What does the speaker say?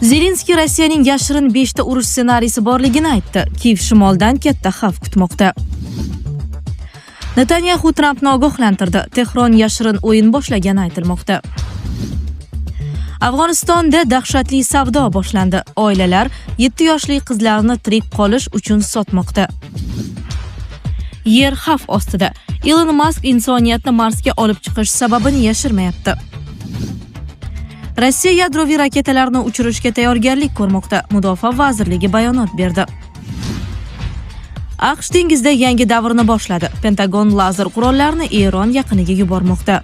Zelenskiy Rossiyaning yashirin 5 ta urush ssenariysi borligini aytdi. Kiyev shimoldan katta xavf kutmoqda. Netanyaxu Trampni ogohlantirdi. Tehron yashirin o'yin boshlagani aytilmoqda. Afg'onistonda dahshatli savdo boshlandi. Oilalar 7 yoshli qizlarni tirik qolish uchun sotmoqda. Yer xavf ostida. Ilon Mask insoniyatni Marsga olib chiqish sababini yashirmayapti. Rossiya yadroviy raketalarni uchirishga tayyorgarlik ko'rmoqda. Mudofaa vazirligi bayonot berdi. AQSh dengizda yangi davrni boshladi. Pentagon lazer qurollarini Eron yaqiniga yubormoqda.